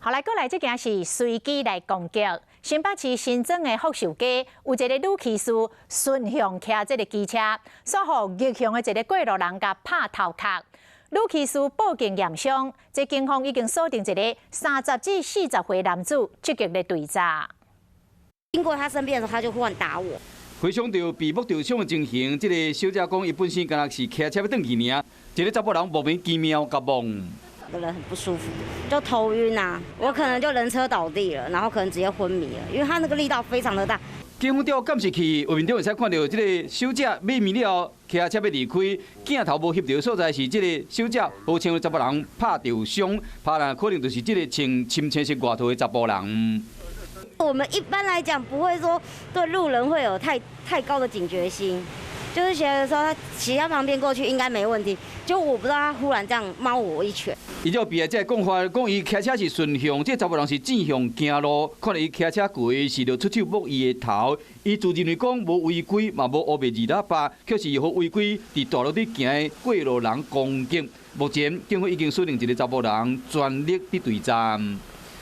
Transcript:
好來，過來這件是隨機來攻擊。新北市新莊的福壽街有一个女騎士順向騎這个機車，煞予逆向的一个過路人共拍頭殼。女騎士報警驗傷，這警方已經鎖定一个30至40歲男子，積極咧追查。經過他身邊的時候，他就忽然打我。回想著被摸著傷的情形，這个小姐講，伊本身敢若是騎車欲轉去爾，一个查埔人莫名其妙共摸。個人很不舒服，就頭暈啊，我可能就人車倒地了，然後可能直接昏迷了，因為他那個力道非常的大。警方調監視器畫面中會使看著這个小姐買麵了後，騎車欲離開，鏡頭無翕著所在是這个小姐，好像查埔人拍著傷，拍人可能就是這个穿深青色外套的查埔人。我們一般來講不會說對路人會有太高的警覺心，就是覺得說他騎在旁邊過去應該沒問題，就我不知道他忽然這樣貓我一拳。依照被害者講法，講伊騎車是順向，這查埔人是正向行路，看著伊騎車過是就出手摸伊的頭。伊自認為講無違規，嘛無烏白按喇叭，卻是予違規佇大路頂行的過路人攻擊。目前警方已經鎖定一个查埔人，全力佇追查。